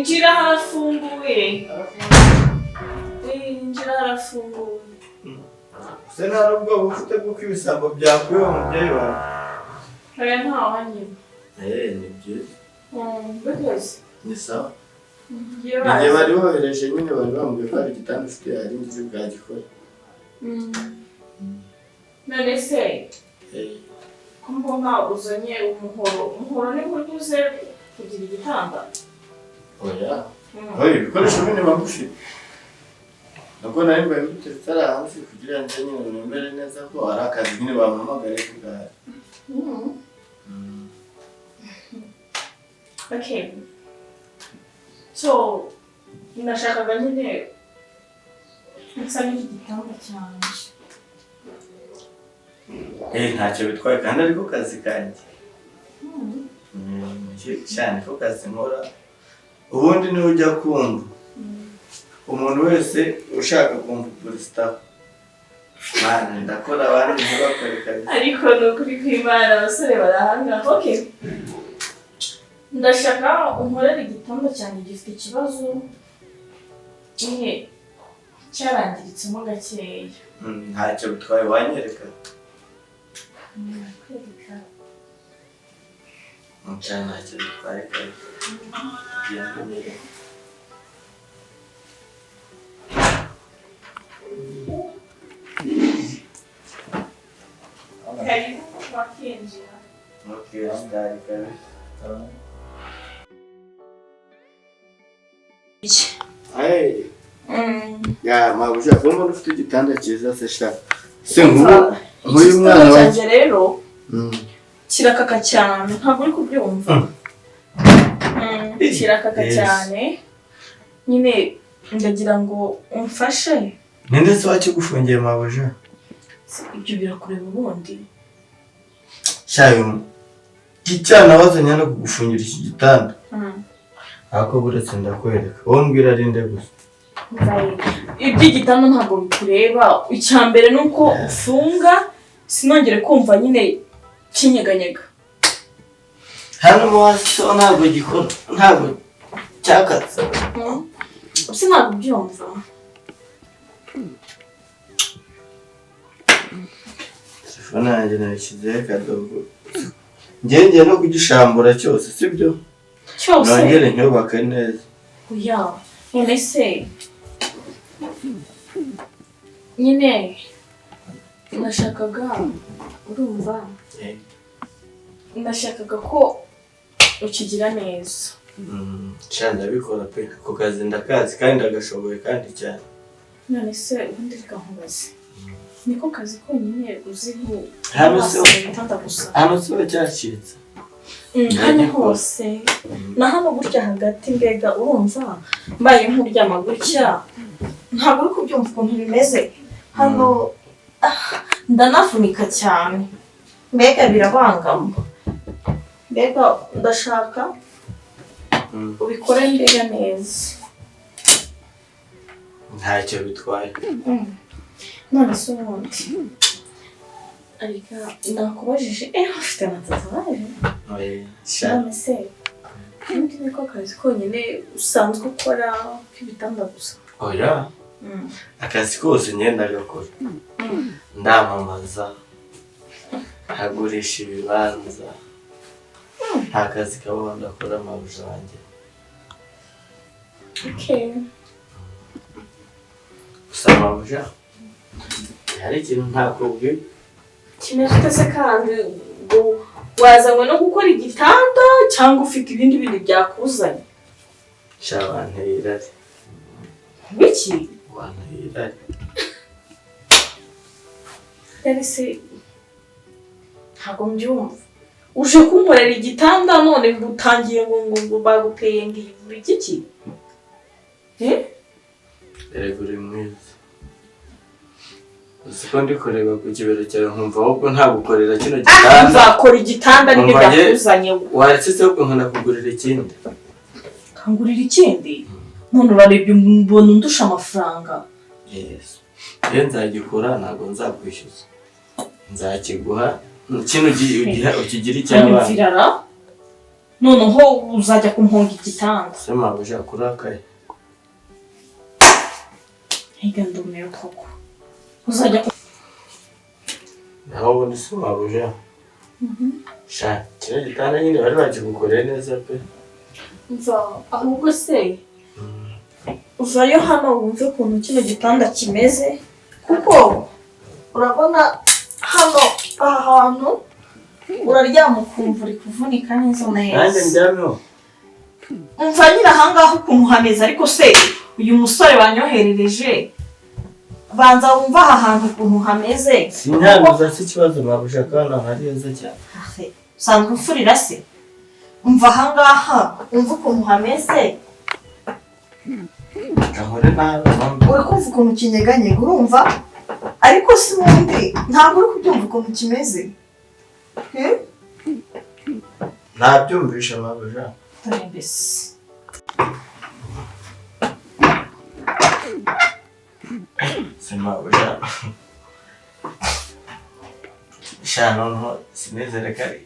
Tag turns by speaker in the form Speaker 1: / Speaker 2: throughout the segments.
Speaker 1: Injira harafunguye. Injira harafunguye.
Speaker 2: Se nta n'ubwoba ufite bw'uko ibisambo byakwiba umubyeyi wawe?
Speaker 1: Oya, ntawanyima.
Speaker 2: Ni byiza.
Speaker 1: Because
Speaker 2: Ni sawa.
Speaker 1: ngiye
Speaker 2: Igihe
Speaker 1: bazi.
Speaker 2: Bari bohereje nyine, bari bambwiye ko hari igitanda ufite, hari ingizi bwagikora.
Speaker 1: None se ko mbona uzanye umuhoro, umuhoro ni buryo uze kugira igitanda?
Speaker 2: Oya. Oya, ibikoresho bine magufi. Nubwo nari mbaye mbiteretse hariya hanze kugira ngo nyine nemere neza ko ari akazi nyine bampamagaye ko gahari.
Speaker 1: Okay. So, nashakaga nyine nsa n'iki gitanda cyanjye.
Speaker 2: Ntacyo bitwaye kandi ariko kazi kanjye. Cyane ko kazi nkora. Ubundi niwe ujya kumva. Umuntu wese ushaka kumva purisita. Man, ndakora abandi ntibakore kabisa.
Speaker 1: Ariko ni ukuri kw'Imana, abasore barahanga. Okay. Ndashaka unkorere igitanda cyanjye, gifite ikibazo. Nyine cyarangiritsemo gakeya.
Speaker 2: Ntacyo bitwaye, wanyereka.
Speaker 1: Ndakwereka.
Speaker 2: Cyane ntacyo bitwaye kabisa. Genda unyereke.
Speaker 1: Karibu, wakinjira.
Speaker 2: Okay, stari kabisa. Hey, ya mabuja, kuba mbona ufite igitanda cyiza se sha. Se nk'ubu nk'uyu mwana
Speaker 1: Igitanda
Speaker 2: wanjye.
Speaker 1: cyanjye rero kirakaka cyane, ntabwo uri kubyumva. Kirakaka cyane nyine, ndagira ngo umfashe.
Speaker 2: Ninde se wakigufungiye, mabuja?
Speaker 1: Se, ibyo birakureba ubundi?
Speaker 2: Sha, uyu iki cyana wazanye no kugufungira iki gitanda. Ariko buretse ndakwereka. Wowe mbwira ari nde gusa.
Speaker 1: Mvaye. Iby'igitanda ntabwo bikureba. Icya mbere ni uko ufunga sinongere kumva nyine kinyeganyega.
Speaker 2: Hano mo hasi ho ntabwo gikora, ntabwo cyakatse.
Speaker 1: Ubu ntabwo ubyumva.
Speaker 2: Telefone yanjye nayishyizeho akadogo. Njye ngiye no kugishambura cyose, sibyo?
Speaker 1: Cyose.
Speaker 2: Nongere nyubake neza.
Speaker 1: Oya, none se nyine nashakaga, urumva, nashakaga ko ukigira neza.
Speaker 2: Sha, ndabikora pe, ako kazi ndakazi kandi ndagashoboye kandi cyane.
Speaker 1: None se ubundi reka nkubaze, niko kazi konyine uzi?
Speaker 2: Hano se
Speaker 1: Wasana ibitanda gusa?
Speaker 2: Hano se cyacitse.
Speaker 1: Hano
Speaker 2: Ndagikora.
Speaker 1: hose na hano gutya hagati, mbega urumva mbaye nk'uryama gutya, ntabwo uri kubyumva ukuntu bimeze hano. Ah, ndanavunika cyane, mbega birabangama, mbega ndashaka ubikore mbega neza.
Speaker 2: Ntacyo bitwaye.
Speaker 1: None se ubundi ariko nakubajije, ufite na tatouage?
Speaker 2: Oya, sha.
Speaker 1: None se ubundi niko kazi konyine usanzwe ukora k'ibitanda gusa?
Speaker 2: Oya. Akazi kose ngenda gakora. Ndamamaza. Nkagurisha ibibanza. Nta kazi kabaho ndakora, mabuja wanjye.
Speaker 1: Okay.
Speaker 2: Gusa mabuja, hari ikintu ntakubwiye.
Speaker 1: Kimeze ute se kandi? Ngo wazanywe no gukora igitanda cyangwa ufite ibindi bintu byakuzanye?
Speaker 2: Sha, wanteye irari.
Speaker 1: Biki?
Speaker 2: Wanteye irari.
Speaker 1: Rero se ntabwo mbyumva, uje kunkorera igitanda none ngo utangiye ngo baguteye ngo iki? Eh?
Speaker 2: Erega uri mwiza. Uzi ko ndi kureba ku kibero cyawe nkumva ahubwo ntagukorera kino gitanda.
Speaker 1: Nzakora igitanda nibyo
Speaker 2: Umva njye-
Speaker 1: byakuzanye.
Speaker 2: Waretse se ahubwo nkanakugurira ikindi.
Speaker 1: Kangurira ikindi? None urarebye mbona undusha amafaranga.
Speaker 2: Yes. Rero nzagikora, ntabwo nzakwishyuza. Nzakiguha kino ukigira icy'abana.
Speaker 1: Nyumvirara. Noneho uzajya kumponga igitanda.
Speaker 2: Se mabuja kurakaye.
Speaker 1: Higa ndumiwe koko. Uzajya
Speaker 2: naho ubundi se mabuja. Sha, kino gitanda nyine bari bakigukoreye neza pe.
Speaker 1: Mva ahubwo se uvayo hano wumve ukuntu kino gitanda kimeze, kuko urabona hano aha hantu uraryama ukumva uri kuvunika neza neza.
Speaker 2: Nanjye ndyamyeho.
Speaker 1: Umva nyine ahangaha ukuntu hameze, ariko se uyu musore banyoherereje banza wumva aha hantu ukuntu hameze.
Speaker 2: Sinyanduza se ikibazo mabuja, kandi hari heza cyane.
Speaker 1: Usanzwe umfurira se? Umva ahangaha umva ukuntu hameze.
Speaker 2: Nkore nabi.
Speaker 1: Uri kumva ukuntu kinyeganyega, urumva? Ariko si ubundi ntabwo uri kubyumva ukuntu kimeze.
Speaker 2: Ntabyumvisha mabuja.
Speaker 1: Dore mbese.
Speaker 2: Se mabuja. Sha noneho sinizere ko ari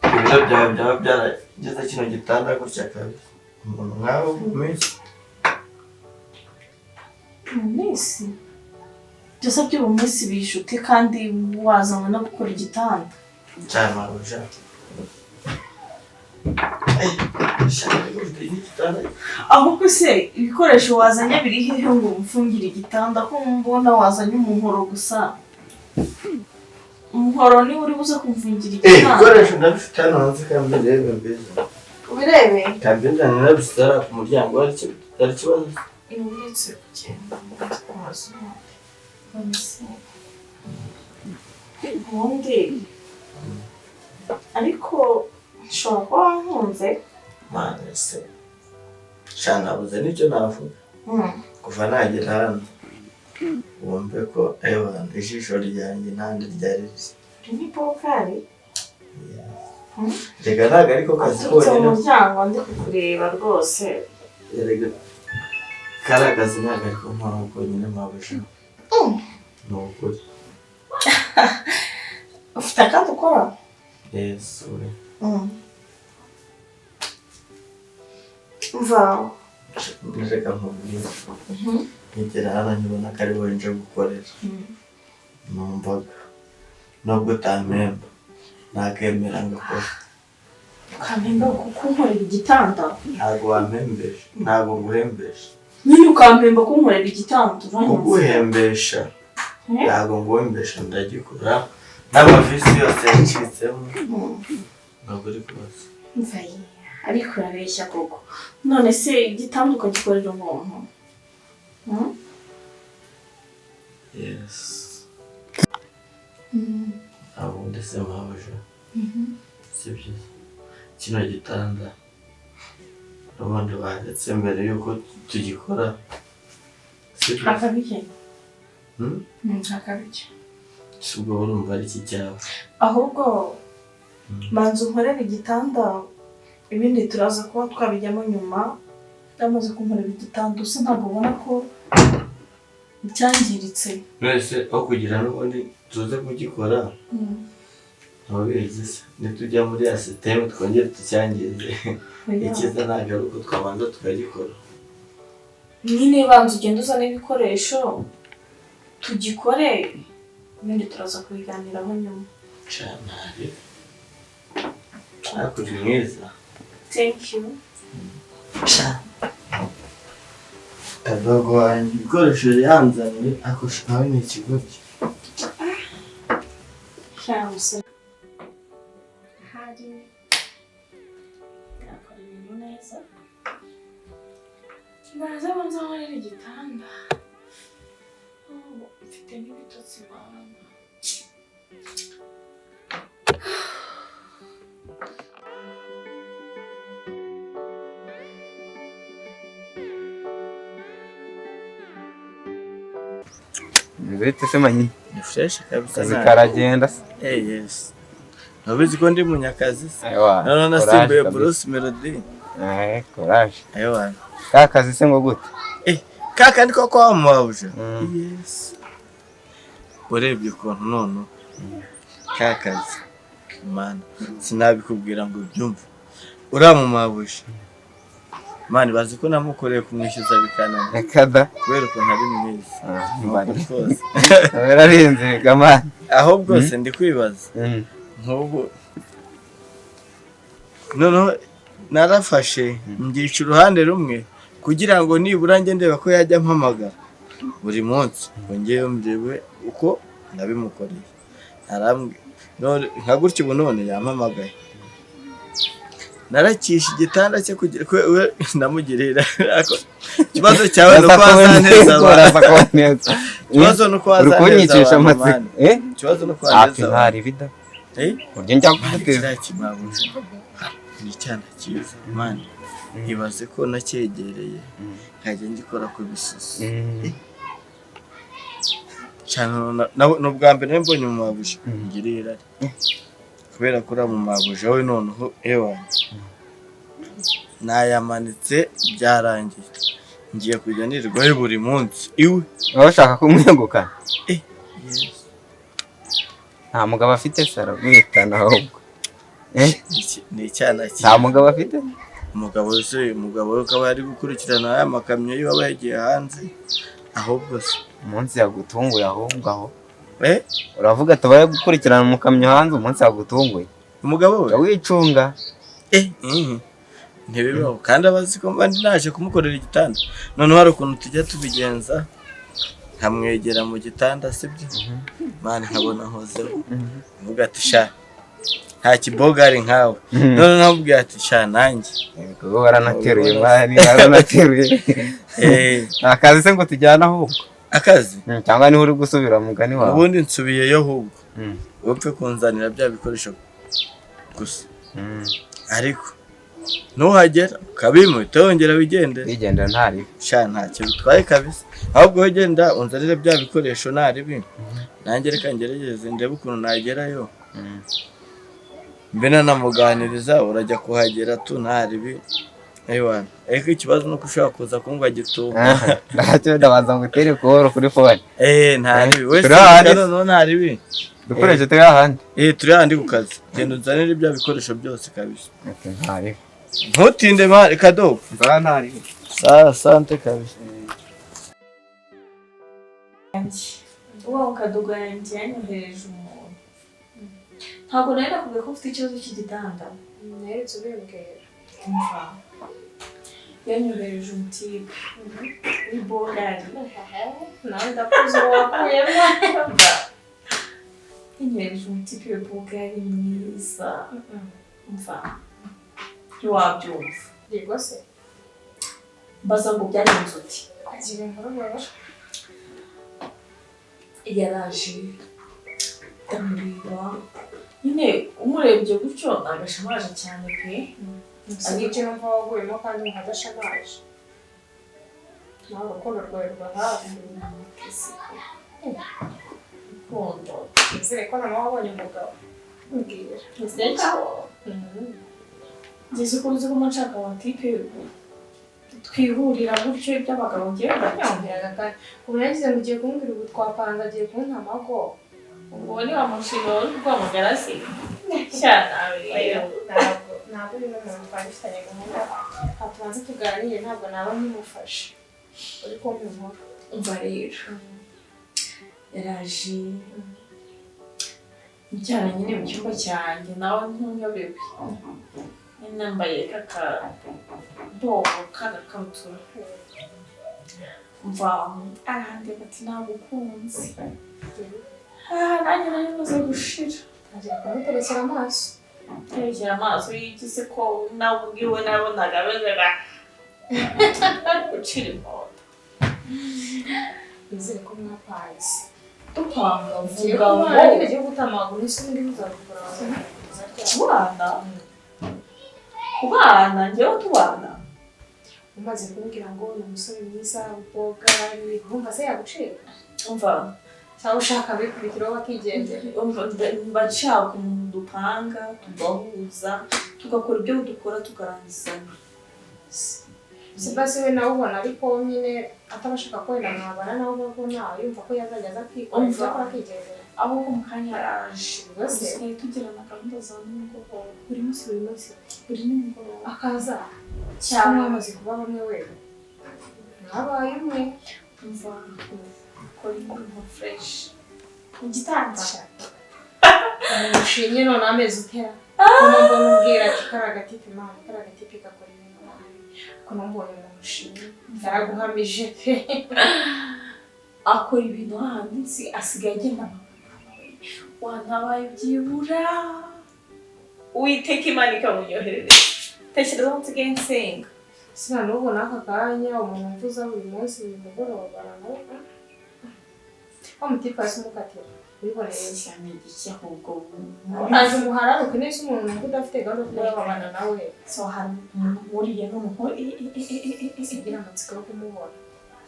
Speaker 2: ibiro byawe byaba byarageze kino gitanda gutya kabisa. Umuntu nkawe mu minsi.
Speaker 1: Mu minsi? Byose byo mu minsi bijute kandi wazanywe no gukora igitanda.
Speaker 2: Cyane mabuja.
Speaker 1: Ahubwo se ibikoresho wazanye biri hehe ngo umfungire igitanda, ko mbona wazanye umuhoro gusa? Umuhoro niwe uri buze kumfungira igitanda.
Speaker 2: Ibikoresho ndabifite hano hanze kandi birebe mbiza.
Speaker 1: Ubirebe?
Speaker 2: Kandi nabisize ku muryango, hari ikibazo?
Speaker 1: Uretse kugenda ubundi ariko nshobora kuba wankunze.
Speaker 2: Mana se, sha nabuze n'icyo navuga. Kuva nagera hano wumve ko ewana ijisho ryanjye ntandi ryari risa.
Speaker 1: Ni pokari?
Speaker 2: Reka ntabwo ariko kazi konyine.
Speaker 1: Mu muryango ndi kukureba rwose.
Speaker 2: Erega kariya kazi ntabwo ariko nkora konyine mabuja. Ni ukuri.
Speaker 1: Ufite akandi ukora?
Speaker 2: Yes, uri.
Speaker 1: Mva.
Speaker 2: Reka nkubwire. Nkigera hano nkibona ko ari wowe nje gukorera. Numvaga nubwo utampemba nakemera ngakora.
Speaker 1: Ukampemba kunkorera igitanda?
Speaker 2: Ntabwo wampembesha, ntabwo nguhembesha.
Speaker 1: Nyine ukampemba kunkorera igitanda?
Speaker 2: Kuguhembesha ntabwo nguhembesha, ndagikora n'amavisi yose yacitsemo. Ntabwo uri kubaza.
Speaker 1: Ariko urabeshya koko. None se igitanda ukagikorera umuntu?
Speaker 2: Yes. Ubundi se mabuja, si byiza kino gitanda n'ubundi baretse mbere yuko tugikora.
Speaker 1: Akabike? Akabike.
Speaker 2: Si ubwo urumva ari iki cyawe?
Speaker 1: Ahubwo banza unkorere igitanda, ibindi turaza kuba twabijyamo nyuma. Ndamaze kunkorera igitanda usa ntabwo ubona ko cyangiritse.
Speaker 2: Mwese aho kugira n'ubundi tuze kugikora ntubizi se nitujya muri ya sisiteme twongere tucyangize. Icyiza ntabwo ari uko twabanza tukagikora.
Speaker 1: Nyine banza ugenda uzana ibikoresho tugikore, ibindi turaza kubiganiraho nyuma.
Speaker 2: Cyane ariko uri mwiza.
Speaker 1: Thank you.
Speaker 2: Kadogo wanjye ibikoresho yanzaniye ariko nawe ni ikigoryi.
Speaker 1: Hari nakora ibintu neza. Naza banza nkorera igitanda. Mfite n'ibitotsi mama.
Speaker 3: Bite se manyi?
Speaker 2: Ni fresh kabisa.
Speaker 3: Kazi karagenda se?
Speaker 2: Yes. Nabizi ko ndi munyakazi se.
Speaker 3: Aiwa.
Speaker 2: None nasimbuye Bruce Melody.
Speaker 3: Courage.
Speaker 2: Aiwa.
Speaker 3: Ka kazi se ngo gute?
Speaker 2: Kaka ndiko kwa mabuja. Yes. Urebye ukuntu none ka kazi. Mana sinabikubwira ngo ubyumve. Uriya mumabuje, man, bazi ko namukoreye kumwishyuza bikananira.
Speaker 3: Reka da.
Speaker 2: Kubera ukuntu ari mwiza.
Speaker 3: Mbari.
Speaker 2: Rwose.
Speaker 3: Bararenze gamani.
Speaker 2: Ahubwo se ndi kwibaza, nk'ubu noneho narafashe mbyica uruhande rumwe kugira ngo nibura njye ndeba ko yajya ampamagara buri munsi ngo ngewe ndebe uko nabimukoreye. None nka gutya ubu none yampamagaye, narakisha igitanda cye kugira ko we namugirira. Ikibazo cyawe ni uko wazanteza abantu. Ikibazo ni uko
Speaker 3: Uri
Speaker 2: wazanteza
Speaker 3: kunyicisha
Speaker 2: abantu,
Speaker 3: amatsiko.
Speaker 2: man.
Speaker 3: Eh?
Speaker 2: Ikibazo ni uko
Speaker 3: Hafi
Speaker 2: wanteza abantu.
Speaker 3: ntari bida.
Speaker 2: Eh?
Speaker 3: Uburyo njya kuguteza.
Speaker 2: Kiriya kimabuja ni icyana cyiza, man. Ntibaze ko nacyegereye nkajya ngikora ku bisusu cyane. Ni ubwa mbere nari mbonye umumabuja ngiriye irari kubera ko uriya mumabuja we noneho, ewa, nayamanitse, byarangiye, ngiye kujya nirirwayo buri munsi iwe.
Speaker 3: Waba ushaka kumwegukana?
Speaker 2: Yes.
Speaker 3: Nta mugabo afite se? Aragwitana ahubwo. Eh?
Speaker 2: Ni icyana
Speaker 3: Nta
Speaker 2: cyiza.
Speaker 3: mugabo afite?
Speaker 2: Umugabo se, umugabo we akaba ari gukurikirana aya makamyo yiwe aba yagiye hanze ahubwo se.
Speaker 3: Umunsi yagutunguye ahubwo aho.
Speaker 2: Eh?
Speaker 3: Uravuga tubaye gukurikirana umukamyo hanze, umunsi yagutunguye.
Speaker 2: Umugabo we.
Speaker 3: Jya wicunga.
Speaker 2: Eh, ntibibaho, kandi abazi ko mba naje kumukorera igitanda. Noneho hari ukuntu tujya tubigenza, nkamwegera mu gitanda, sibyo, man, nkabona nkozeho, mvuga ati: "Sha, nta kibogari nkawe." None namubwira ati: "Sha, nanjye."
Speaker 3: Ubwo waranateruye, man, waranateruye.
Speaker 2: Eh.
Speaker 3: Nta kazi se ngo tujyane ahubwo?
Speaker 2: Akazi?
Speaker 3: Cyangwa niho uri gusubira mugani wawe?
Speaker 2: Ubundi nsubiyeyo ahubwo. Upfe kunzanira bya bikoresho gusa. Ariko nuhagera ukabimuhita wongera wigendere.
Speaker 3: Wigendera ntari.
Speaker 2: Sha, ntacyo bitwaye kabisa, ahubwo wowe genda unzanire bya bikoresho naribi, nanjye reka ngerageze ndebe ukuntu nagerayo mbe nanamuganiriza. Urajya kuhagera tu, ntaribi, ewana. Ariko ikibazo ni uko ushobora kuza kungwa gitumo.
Speaker 3: Ntacyo, ndabanza ngo utere kuhoro kuri phone.
Speaker 2: Eh, ntaribi wese.
Speaker 3: Turi ahandi.
Speaker 2: Noneho ntaribi.
Speaker 3: Dukoreshe turi ahandi.
Speaker 2: Eh, turi handi ku kazi, genda unzanire bya bikoresho byose kabisa.
Speaker 3: Okay, ntari.
Speaker 2: Ntutinde mari kadogo.
Speaker 3: Nzaba ntari.
Speaker 2: Sa sante kabisa.
Speaker 1: Wa kadogo yanjye yanyohereje umuntu. Ntabwo nari nakubwiye ko mfite ikibazo cy'igitanda?
Speaker 4: Naherutse ubimbwira.
Speaker 1: Umva, yanyohereje umutipe w'ibogari.
Speaker 4: Nawe ndakuzi uwo wakuyemo.
Speaker 1: Yanyohereje umutipe w'ibogari mwiza, umva, ntiwabyumva.
Speaker 4: Yego se.
Speaker 1: Mbaza ngo byagenze uti?
Speaker 4: Agira inkuru rero.
Speaker 1: Yaraje, ndamureba nyine, umurebye gutyo ntabwo ashamaje cyane pe.
Speaker 4: Ariko icyo numva waguyemo kandi umuntu adashamaje, nawe urukundo rwawe ruba hafi.
Speaker 1: Urukundo.
Speaker 4: Nizere ko noneho wabonye umugabo, mbwira.
Speaker 1: Ngeze ko uzi ko mba nshaka abatipe twihurira gutyo, iby'abagabo ngewe ndabyumva.
Speaker 4: Yambwiraga kandi ubu nagize ngo ugiye kumbwira ubu twapanze, agiye kumpa amago.
Speaker 1: Ubwo ni wa mushinga wari guhamagara se cyane?
Speaker 4: Ntabwo uyu ni umuntu twari dufitanye gahunda, ntabwo tubanza tuganire, ntabwo naba nkimufashe. Uri kumpa inkuru.
Speaker 1: Umva rero, yaraje njyana nyine mu cyumba cyanjye, nawe ntunyobewe, nyine nambaye kakabobo k'agakabutura. Mva, arandeba ati: "Nagukunze." Ah, nanjye nari maze gushira.
Speaker 4: Agiye kumuterekera amaso.
Speaker 1: Terekera amaso y'iki se ko nawe ubwiwe nabonaga ameze nka gucira inkota.
Speaker 4: Nizere ko mwapanze.
Speaker 1: Dupanga
Speaker 4: ugiye
Speaker 1: vuga ngo
Speaker 4: kubana nyine, ugiye guta amaguru ese ubundi muzabikora?
Speaker 1: Kubana, kubana, njyewe tubana.
Speaker 4: Umaze kumbwira ngo ni umusore mwiza ubogari, urumva se yagucika?
Speaker 1: Umva.
Speaker 4: Cyangwa ushaka abikubitiraho bakigendera?
Speaker 1: Umva, mba nshaka umuntu dupanga, tugahuza, tugakora ibyo dukora, tukarangizanya.
Speaker 4: Sebasi we nawe ubona ariko nyine ataba ashaka ko wenda mwabana, nawe ubona yumva ko yazajya aza akikorera
Speaker 1: Umva.
Speaker 4: ibyo akora akigendera.
Speaker 1: Ahubwo mu kanya araje.
Speaker 4: Ubwo se?
Speaker 1: Dusigaye tugirana gahunda za nimugoroba.
Speaker 4: Buri munsi, buri munsi?
Speaker 1: Buri nimugoroba.
Speaker 4: Akaza?
Speaker 1: Cyane.
Speaker 4: Mwamaze kuba bamwe we, mwabaye umwe.
Speaker 1: Umva, kora ibintu fresh mu gitanda.
Speaker 4: Umushinye none amezi utera kuno mbona umbwira ati kariya gatipe, mama, kariya gatipe gakora ibintu nabi, ariko mbonye umuntu ushimye yaraguhamije pe.
Speaker 1: Akora ibintu hahandi nsi asigaye agenda nka wantabaye byibura. Uwiteka Imana ikamunyoherereza. Tekereza aho nsigaye nsenga.
Speaker 4: Sina n'ubu n'aka kanya umuntu mvuza buri munsi, buri mugoroba, aranuka wa mutipe hasi umukatira wiboneye.
Speaker 1: Cyane igiki ahubwo?
Speaker 4: Aje umuhararuke neza, umuntu wumva udafite gahunda yo kuba wabana nawe.
Speaker 1: So hari umuntu uhuriye noneho.
Speaker 4: Sigira amatsiko yo kumubona,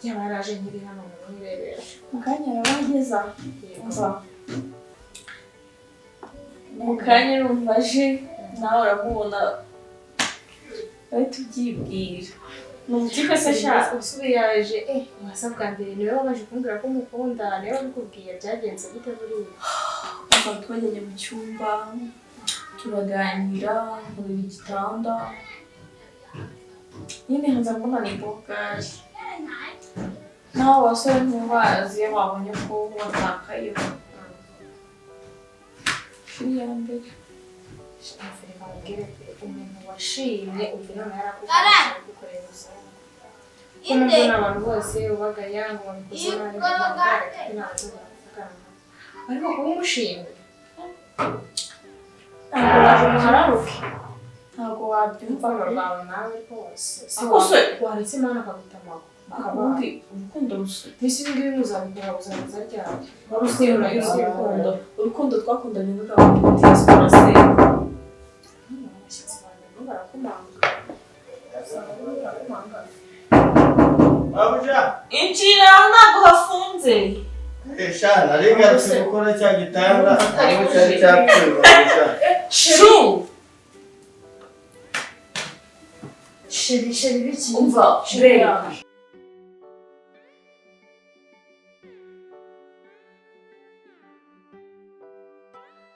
Speaker 4: yaba yaraje nkiri hano ngo mwirebere.
Speaker 1: Mu kanya araba ageza. Umva, mu kanya numva aje nawe uramubona, uhita ubyibwira. Ni umutipe se sha?
Speaker 4: Usubiye yaje, wasa bwa mbere niwe wabaje kumbwira ko umukunda, niwe wabikubwiye, byagenze gute buriya?
Speaker 1: Umva, twajyanye mu cyumba turaganira, nkurira igitanda nyine nkaza mbona ni bogari. Naho abasore ntubazi, iyo babonye ko watakaye firi ya mbere.
Speaker 4: Reka mubwire pe, umuntu washimye ubwo none yarakukoresha gukorera ubuzima, kuko mbona abantu bose ubagaya ngo babikoze nabi, ntabwo kuvugana, ariko kuba umushimye
Speaker 1: Ntabwo
Speaker 4: waje umuhararuke.
Speaker 1: Ntabwo wabyumva.
Speaker 4: Urukundo rwawe nawe rwose si
Speaker 1: Ariko se-
Speaker 4: waretse Imana akagutamaho.
Speaker 1: Ubundi urukundo rusa
Speaker 4: Mbese ibi ngibi muzabikora buzaza ryari?
Speaker 1: Wari usibura urukundo, urukundo twakundanye n'urwa diaspora se.
Speaker 4: Abashyitsi bawe barimo barakomanga, barakomanga.
Speaker 2: Mabuja!
Speaker 1: Injira, ntabwo hafunze.
Speaker 2: Sha, nari ngarutse gukora cya gitanda aho cyari cyapfuye, mabuja.
Speaker 1: Shu.
Speaker 4: Chéri, chéri, biki?
Speaker 1: Umva.
Speaker 4: Chéri.
Speaker 1: Babe.